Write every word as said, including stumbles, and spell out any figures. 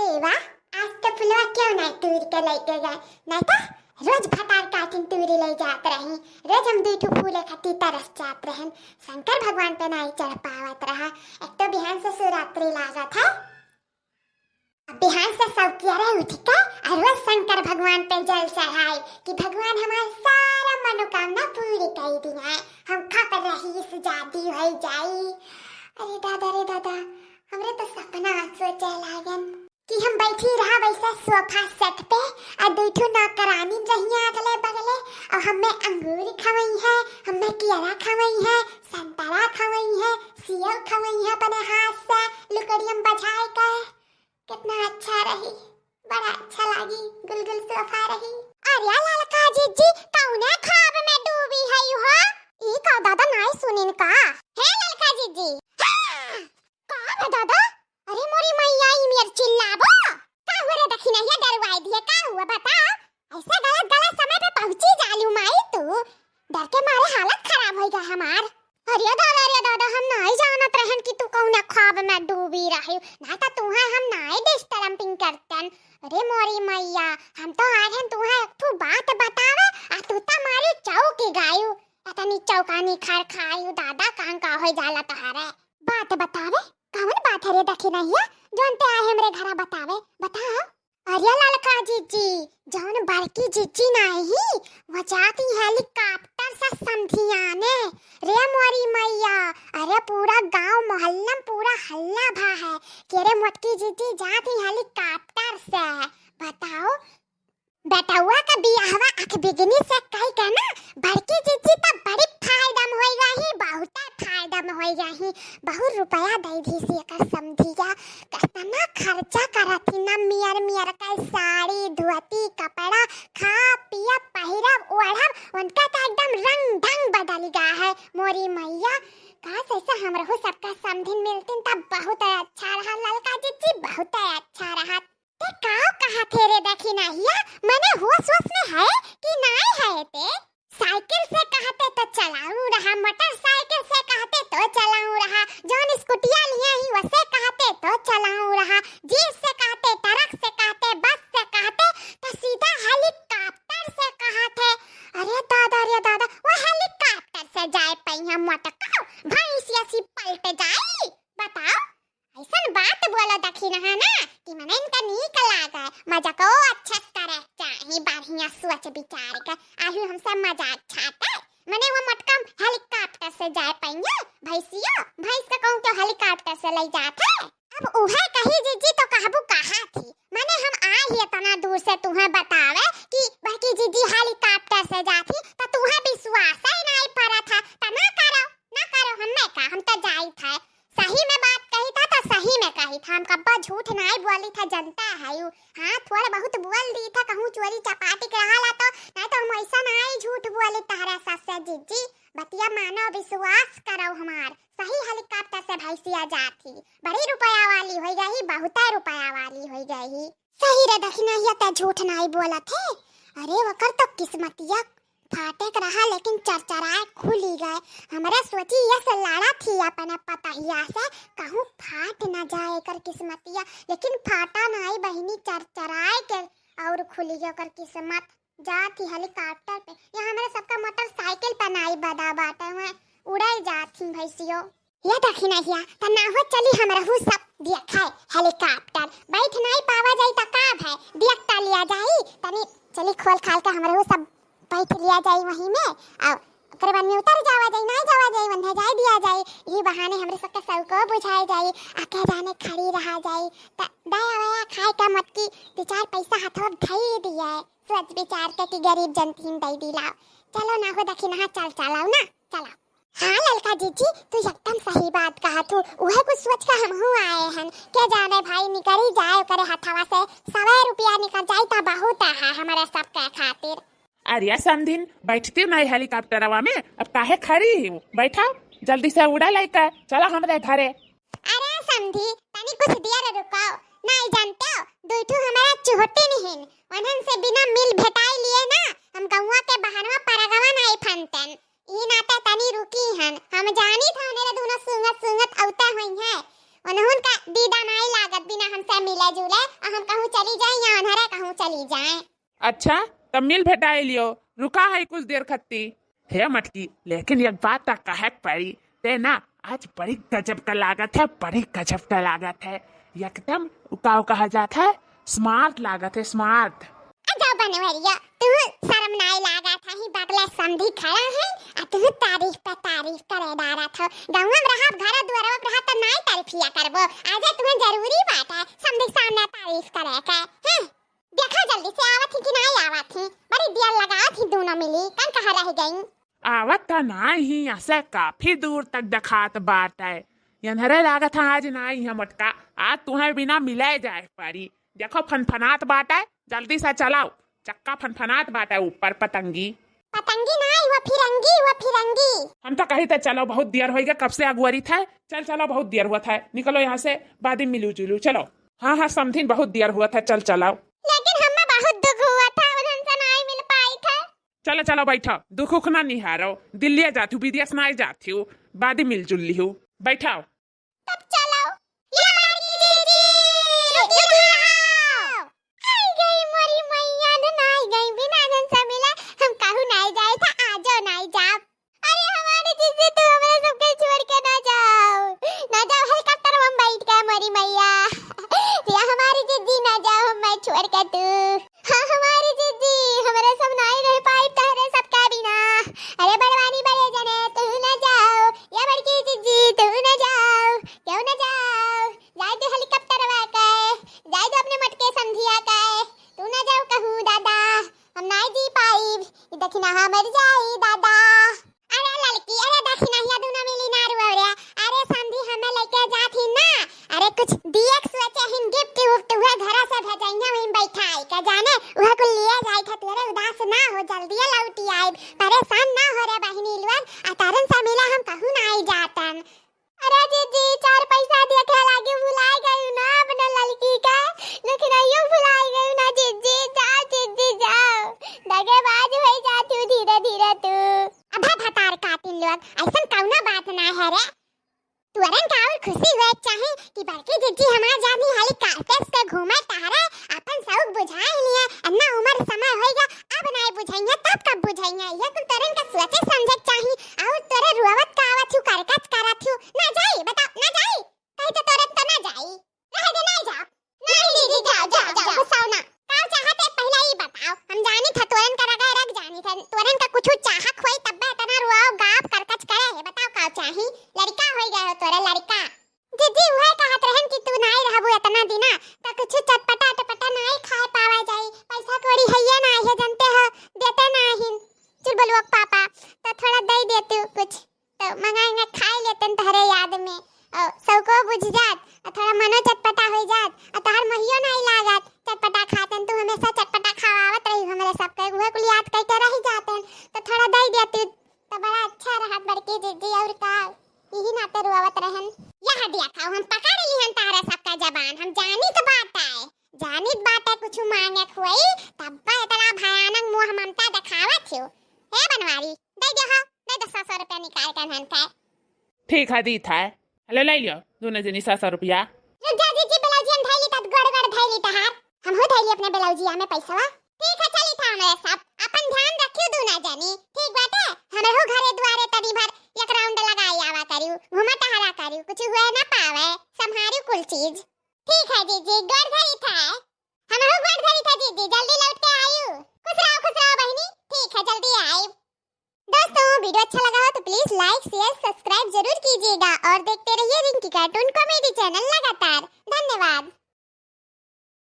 ए वाह, आज तो फुलवा क्यों नाहीं तूरि के लइके गए, नाहीं तो रोज भतार काटिन तूरि लइ जात रही। रोज हम दुइ ठो फूले खातिर तरस जात रहन। शंकर भगवान पे नाहीं चढ़ पावत रहा। एक तो बिहान से शिवरात्रि लागत है, अब बिहान से सौकिया रहे उठ के और रोज शंकर भगवान पे जल चढ़ाई कि भगवान हमार सारा मनोकामना पूरी कइ दिए, हम खप रही से जादी होइ जाई। अरे दादा रे दादा, हमरे तो सपना सोचे लागन कि हम बैठी रहा वैसा सोफा सेट पे, और दुइ ठो नौकरानी रहिया अगले बगले, और हमें अंगूर खवइहैं, हमें केरा खवइहैं, संतरा खवइहैं, सेव खवइहैं अपने हाथ से लुकड़ियम बजाए के। कितना अच्छा रही, बड़ा अच्छा लागी, गुलगुल सोफा रही। अरे ललका जीजी, कौने ख्वाब में डूबी है हो? ई का दादा नाहीं सुनिन का? हे ललका जीजी। हाँ! का बा दादा? अरे मोरी मैया, ई मेर चिल्लाबो? का हुआ रे दखिनहिया, डरवाई दिए, का हुआ बता? ऐसे गलत गलत समय पे पहुँची जालू माई तू, डर के मारे हालत खराब होइ गा हमार। अरे दादा, अरे दादा, हम नाहीं जानत रहन कि तू कौन ख्वाब में डूबी रही, ना तो तुहे हम नाहीं डिस्टर्बिंग करतन। अरे मोरी मैया, हम तो आए हन तुहे एक ठो बात बतावे, आ तू तो मारी चौकी गायू, इतनी चौकानी खर खायू दादा, कहाँ का होइ जाला तोहरे। बात बतावे? कौन बात है रे दखिनहिया, जौन ते आए हमरे घरा बतावे? बता। अरे ललका जीजी, जौन बड़की जीजी नाहीं, वो जाती हेलीकॉप्टर से समधियाने। रे मोरी मैया, अरे पूरा गांव मोहल्ला में पूरा हल्ला भा है कि अरे मोटकी जीजी जाती हेलीकॉप्टर से। बताओ, बेटउआ का बियाहवा अख बिगनी से कई के ना, बड़की जीजी त बड़ी फायदा में होइ गई, बहुत फायदा में होइ गई। बहुत रुपया दइ दी सी एकर समधिया, कितना खर्चा करत ही ना, मियर मियर के साड़ी, धोती, कपड़ा, खा, पिया, पहिरब, ओढ़ब, उनका त एकदम रंग ढंग बदल गा है। मोरी मैया, काश ऐसा हमरहू सबका समधिन मिलतिन त बहुत अच्छा रहा ललका जीजी, बहुत अच्छा रहा। ते काव कहत हे रे दखिनहिया, मने होश वोश में है कि नाहीं है ते? साइकिल से कहते तो चलाऊ रहा, मोटरसाइकिल से कहते तो चलाऊ रहा, जौन स्कूटिया लिहे ही वसे कहते तो चलाऊ रहा, जीप से कहते, ट्रक से कहते, बस से कहते, तो सीधा हेलीकॉप्टर से कहत है। अरे दादा रे दादा, वो हेलीकॉप्टर से जाए पइहैं मोटका, भैंसिया सी पलट जाई। बताओ, ऐसन बात बोलो दखिनहा ना कि मने इनका नीक लागे, मजाको अच्छे से करे चाही, बढ़िया सोच विचार के। आही हमसे मजाक छाटे, मने वो मोटका हेलीकॉप्टर से जाए पइहैं, भैंसियो, भैंस का कहूँ क्यों हेलीकॉप्टर से लइ जात है। अब उहे कही जीजी तो कहबू कहा थी, मने हम आए ही इतना दूर से तुहे बतावे कि बड़की जीजी हेलीकॉप्टर से जात ही, तो तुहे विश्वास ही नाहीं परत है, तो ना करो, ना करो, हमें का, हम तो जाइत है। सही में बात कही था तो सही में कही था, हम कब्बो झूठ नाहीं बोली था, जनता है यू। हाँ, थोड़ा बहुत बोल दी था, कहूँ चोरी चपाटी के रहा ला तो, नाहीं तो हम ऐसा नाहीं झूठ बोली तहरा सस से जीजी। बतिया मानो, विश्वास करो हमार, सही हेलीकॉप्टर से भैंसिया जात ही, बड़ी रुपया वाली होइ गई, बहुते रुपया वाली होइ गई। सही रे दखिनहिया, ते झूठ नाहीं बोलत है। अरे वकर तो किस्मतिया फाटे के रहा, लेकिन चरचराए खुली गए। हमरा सोची ये से लड़ा थी अपने पतहिया से, कहूँ फाट न जाए एकर किस्मतिया, लेकिन फाटा नाहीं बहिनी, चरचराए के और खुली गए ओकर किस्मत। जात ही हेलीकॉप्टर पे, या हमरा सबका मोटरसाइकिल पे नाहीं बदा बाटे, हुए उड़ाई जात ही भैंसियो। या दखिनहिया, त ना हो चली हमरहू सब देखाए हेलीकॉप्टर। बैठ नाहीं पावा जाई त का भय, देख त लिया जाई। तनी चली खोल खाल के हमरहू सब बैठ लिया जाई वहीं में। आ ओकरे बाद में उतर जावा जाई, नाहीं जावा जाई, वन्हे जाए दिया जाई। यही बहाने हमरे सबके सबको बुझाए जाई। आ के जाने खड़ी रहा जाई। त दया वया खाए का मोटकी दो चार पैसा हाथवा में धई दिए। सोच विचार के कि गरीब जनतीन दई दिलाओ। चलो ना हो दखिनहा, चल चलाओ ना, चलाओ। हाँ ललका जीजी, तू एकदम सही बात कहत हू। उहे कुछ सोच के हमहू आए हन। के जाने भाई निकरी जाए ओकरे हथवा से, सवे रुपया निकल जाई त बहुत है हमरे सबके खातिर। अरे समधिन, बैठती नाहीं हेलीकॉप्टरवा में, अब काहे खड़ी ही? बैठाओ, जल्दी से उड़ा लइका, चला हमरे घरे। अरे समधी, तनी कुछ देर रुको। नाहीं जानते हो, दुई ठो हमारा चोहटिन हिन, उन्हन से बिना मिल भेटाई लिए ना, हम गौवा के बहनवा परगवा नाहीं फनतन। ई नाते तनी रुकी हन, हम जानी था उन्हें दोनों सूंघत सूंघत औते हुई हैं। उन्हन का दीदा नाहीं लागत बिना हमसे मिले जुले, हम कहूँ चली जाए या अन्हरे कहूँ चली जाए। अच्छा, तब मिल भेटाई लियो, रुका है कुछ देर खत्ती। हे मटकी, लेकिन एक बात त कहे के पड़ी, ते ना आज बड़ी गजब का लागत है, बड़ी गजब का लागत है, एकदम का कहा जात है, smart लागत है, smart। आ जाओ बनवरिया, तू शर्म नाई लागत है, ही बगले समधी खड़ा है, आ तू तारीफ पे तारीफ करे डारत हो। गाँव में रहब, घर दुआर में रहब, त नाई तारीफिया करबो। आजे तुम्हें जरूरी बात है, समधी के सामने तारीफ करे के, हैं? देखा जल्दी से आवत ही कि नाई आवत ही, बड़ी देर लगावत ही दोनों मिली, कन कहाँ रह गई? आवत त नाई ही, ऐसे काफी दूर तक देखात बाटे। यन्हरे लागत है आज नाई है मोटका, आज तुम्हें बिना मिले जाए पड़ी। देखो फनफनात बाटे, जल्दी से चलाओ, चक्का फनफनात बाटे ऊपर पतंगी। पतंगी नाई, वो फिरंगी, वो फिरंगी। हम तो कही थे चलो बहुत देर होइगा, कब से अगुआरी था, चल चलो बहुत देर हुआ था, निकलो यहाँ से, बाद में मिलू जुलू, चलो। हाँ हाँ समधिन बहुत देर हुआ था, चल चलाओ। लेकिन हमें बहुत दुख हुआ था, उन्हन से नाई मिल पाई था। चलो चलो बैठो, दुख उख ना निहारो, दिल्ली जात हूँ, विदेश ना जात हूँ, बाद में मिलजुल ली हूँ, बैठाओ। तब चलो। या बड़की जीजी, रुकी जाओ। आई गई मोरी मैया, न आई गई बिना जन से मिला, हम कहूँ नाई जाए था, आजो नाई जाब। अरे हमारी जीजी, तू हमरे सबके छोड़ के ना जाओ, ना जाओ, helicopter में बैठ के मोरी मैया। या हमारी जीजी, ना जाओ हमें छोड़ के तू। हाँ, हमारी जीजी, हमरे सब नाई रह पाई तहरे सबका बिना। अरे बड़वानी बड़े जने, तू ना जाओ, या बड़की जीजी, तू ना जाओ, क्यों ना जाओ? जाए दे helicopter वा के, जाए दे अपने मटके समधिया के, तू ना जाओ कहूँ दादा, हम नाई जी पाइब, ई दखिनहा मर जाई दादा। अरे ललकी, अरे दखिनहिया दूनो मिली ना रुआ रे। अरे समधी हमें लेके जात ही ना, अरे कुछ दिए के सोचे हिन, gift उफ्ट उहे घरा से भेजइया, वहीं बैठाई के जाने उहे कुल लिए जाई था। तेरे उदास ना हो, जल्दी लौटी आइब, परेशान ना हो रे बहिनी लोग। आ तारन से मिला हम कहूँ ना आई जातन। अरे जीजी, चार पैसा देखे लागी भुलाई गई ना अपने ललकी के, लेकिन अइयो भुलाई गई ना जीजी, जाओ जीजी जाओ, दगेबाज होई जात हूँ धीरे धीरे तू। अबे भतार कातिन लोग, ऐसन कौनो बात ना है रे। तुअरन का और खुशी हुए चाहे कि बड़की जीजी हमार जानी हाली carpet पे घूमे टहरे, अपन शौक बुझाए लिए, अन्ना उम्र समय होइगा, अब नाई बुझाइया, तब कब बुझाइया? ये कुल तोरन का सोचे समझे चाही। और तोरे रुआवत का आवत हूँ, करकच करत हूँ, ना जाई, बताओ, ना जाई? कही तो तोरन तो ना जाई, रह दे, ना जाओ। नहीं दीदी, जाओ, जाओ, जाओ, गुस्साओ ना। का चाहत है, पहला ही बताओ। हम जानी था, तोरन का रगा रग जानी था। तोरन का कुछ चाहत होई, तब इतना रुआव, गाप, करकच करे है। बताओ, का चाही? लड़का होई गए हो तोरे, लड़का। दीदी, उहे कहत रहन कि तू नाई रहबू इतना दिना, त कुछ चटपटा, अटपटा नाई खाए पावा जाई। पैसा कौड़ी हइये ना है, जानते हो, देते ना हिन। चुलबुलवा के पापा, त थोड़ा दे देतू कुछ। तो मंगाई ना खाई लेतन तहरे याद में, और सौको बुझ जात, और थोड़ा मनो चटपटा हो जात, और तोहर मोहियो नहीं लागत चटपटा खातन। तू हमेशा चटपटा खवावत रही हमरे सबके, उहे कुल याद करके रह जातन, तो थोड़ा दे देती तो बड़ा अच्छा रहत बड़की जीजी। और का, यही नाते रुआवत रहन। यह दिया खाओ, हम पकड़ लिहन तहरे सबका जबान, हम जानित बाटे, जानित बाटे कुछ मांगे खुआई, तब इतना भयानक मुंह ममता दिखावत हो। हे बनवारी, दे दे हो, दे दे सौ सौ रुपया निकाल के इन्हन के। ठीक है, दीत है। हेलो, ले लियो, दोनों जनी सौ सौ रुपया। रुक जा जीजी, ब्लाउजिया में धइली तब गड़ गड़ धइली तहार। हम हो धइली अपने ब्लाउजिया में पैसवा। ठीक है, चली था हमरे सब। अपन ध्यान रखियो दोनों जनी। ठीक बाटे, हमरे हो घरे दुआरे तनी भर एक round लगाई आवा करियो, घुमा टहरा करियो, कुछ हुए ना पावे, संभारियो कुल चीज। ठीक है जीजी, गोड़ धरी था। हमहू गोड़ धरी था जीजी, जल्दी लौट के आयु। खुश रहो, खुश रहो बहिनी। ठीक है, जल्दी आयु। दोस्तों, video अच्छा लगा हो तो please like, share, subscribe जरूर कीजिएगा और देखते रहिए रिंकी cartoon comedy channel लगातार। धन्यवाद।